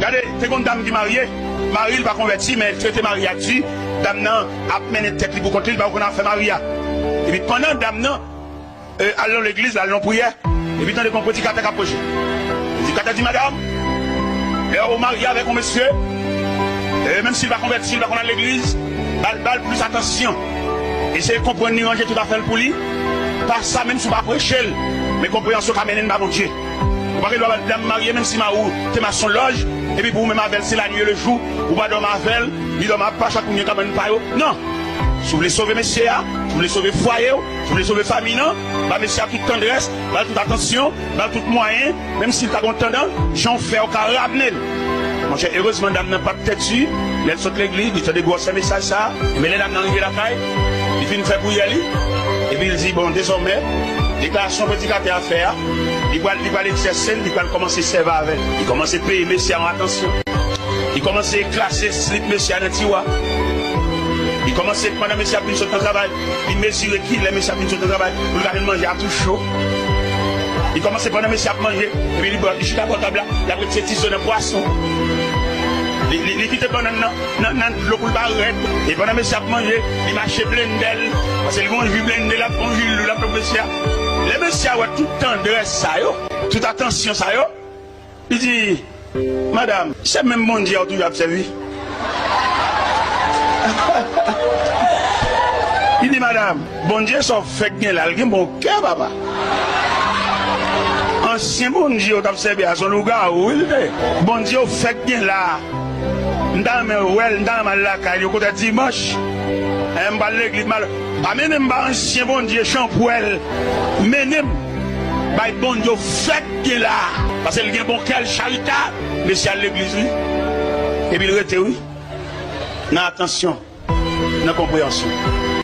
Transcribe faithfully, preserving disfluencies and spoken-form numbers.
Gade, te gon dam ki marye, mari l pa konvèti, men l trete mari a di, dam nan ap mennen tèt li pou kont li, li pa konn afè mari a. Epi pandan dam nan, e, al nan legliz, l al nan priyè, epi tande gon predikatè k ap preche. Predikatè di, madanm, lè ou marye avèk yon mesye, e, menm si l pa konvèti, l pa konn al legliz, ba l, ba l plis atansyon. Eseye konprann li, ranje tout afè l pou li. Pa sa, menm si w pa preche l, men konpreyansyon ka mennen n ba Bondye. Ou pa gen dwa ba dam marye, menm si mari w te mason lòj, epi pou ou menm avè l, se lannuit et le jour, ou pa dòmi avè l, li dòmi apa, chak moun gen kabann pa yo. Non! Si w vle sove mesye a, si w vle sove fwaye w, si w vle sove fanmi nan, ba mesye a tout tandrès, ba l tout atansyon, ba l tout mwayen, menm si l ta gon tandan, jan w fè w ka ramne l. Monchè, erezman dam nan pa t tèti, lè l sot legliz, li tande gwosè mesaj sa a, men lè dam nan rive lakay, li fin fè priyè li, epi l di, bon, dezòmè, deklarasyon predikatè a fè a, li pral, li pral egzèse l, li pral kòmanse sèvi avè l. Li kòmanse peye mesye a yon atansyon. Li kòmanse klase slip mesye a nan tiwa. Li kòmanse, pandan mesye ap vin sot nan travay, li mezire kilè mesye ap vin sot nan travay pou l ka jwenn manje a tou cho. Li kòmanse, pandan mesye ap manje, epi li bò, li chita bò tab la, l ap retire ti zo nan pwason. Li, li, li kite bannann nan, nan, nan dlo pou l pa rèd. E pandan mesye ap manje, li mache blende l, paske li gon ji blende, l ap gon ji lou, l ap pran mesye a. Lè mesye a wè tout tandrès sa yo, tout atansyon sa yo, li di, madanm, se menm Bondye a w toujou ap sèvi? Li di, madanm, Bondye sa w fèk gen la, l gen bon kè, papa. Ansyen Bondye w t ap sèvi a, se yon lougawou wi l te. Bondye w fèk gen la. M ta renmen wè l, m ta renmen al lakay li yon kote dimanch. Lè m pral legliz, m al, pa mennen m ba ansyen Bondye chanpwèl. Mennen m bay Bondye w fèk gen la. Paske l gen bon kè, l charitab. Mesye al legliz, wi. Epi l rete, wi. Nan atansyon, nan konpreyansyon.